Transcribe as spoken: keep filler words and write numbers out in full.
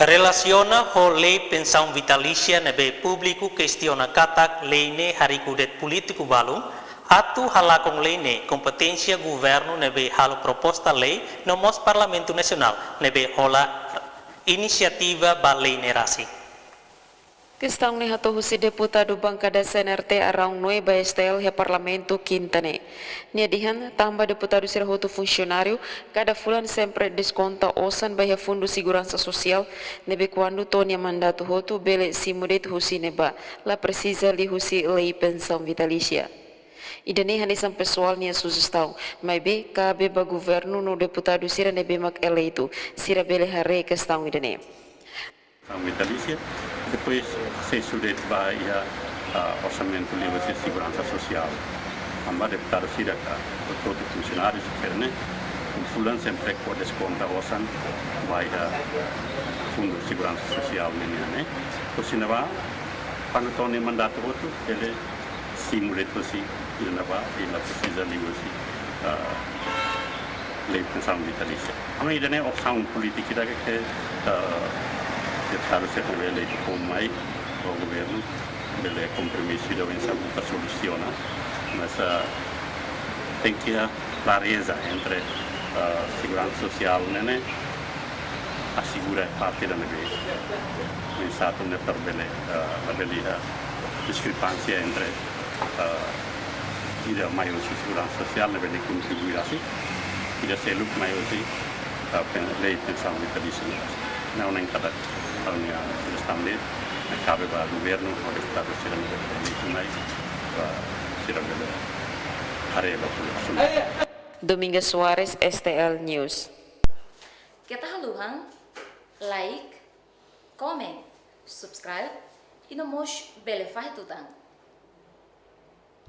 Relasiona ho lei pensaun vitalísia ne'ebé públiku kestiona katak lei ne'e hariku de'it polítiku balun, atu halakon lei ne'e kompeténsia governu ne'ebé halo proposta lei no mós Parlamentu Nasionál ne'ebé hola inisiativa ba lei ne'e rasik. Kestaun ne'e hato'o husi deputadu bankada C N R T Araun Noe ba S T L iha Parlamentu Kinta ne'e. Nia dehan, tanba deputadu sira hotu funsionáriu, kada fulan sempre deskonta osan ba iha Fundu Seguransa Sosiál, ne'ebé kuandu to'o nia mandatu hotu bele simu de'it husi ne'ebá, la presiza liuhusi lei pensaun vitalísia. Ida-ne'e hanesan pesoál nia sujestaun, maibé kabe ba governu no deputadu sira ne'ebé mak eleitu, sira bele haree kestaun ida-ne'e. Pensaun vitalísia, depois sei sujeita ba iha, ah, orsamentu liuhusi seguransa sosiál. Tanba deputadu sira ka, hotu-hotu funsionáriu sira ne'e, fulan sempre ko deskonta osan ba iha Fundu Seguransa Sosiál nian ne'e. Husi ne'ebá, kuandu to'o nia mandatu hotu, bele simu de'it husi ida-ne'ebá, i la presiza liuhusi, ah, lei pensaun vitalísia. Ami ida-ne'e opsaun polítika ida ke, eh, deputadu sira ne'ebé eleitu mai ba governu, bele kompromisu ida oinsá buka solusiona, mas, eh, tenke iha klareza entre, eh, seguransa sosiál ne'e, ne'e asegura parte ida ne'ebé, oinsá atu ne'e para bele, eh, labele iha diskrepánsia entre, eh, ida mai husi seguransa sosiál ne'ebé kontribui rasik, ida seluk mai husi, eh, pen-, lei pensaun vitalísia ne'e rasik. Ne'e ona katak, ha'u-nia sujestaun ne'e, ne'e kabe ba governu, no deputadu sira ne'ebé eleitu mai, ba sira bele haree ba tuir asuntu. Dominga Soares, S T L News. Keta haluha, like, comment, subscribe, i no mós bele fahe tutan.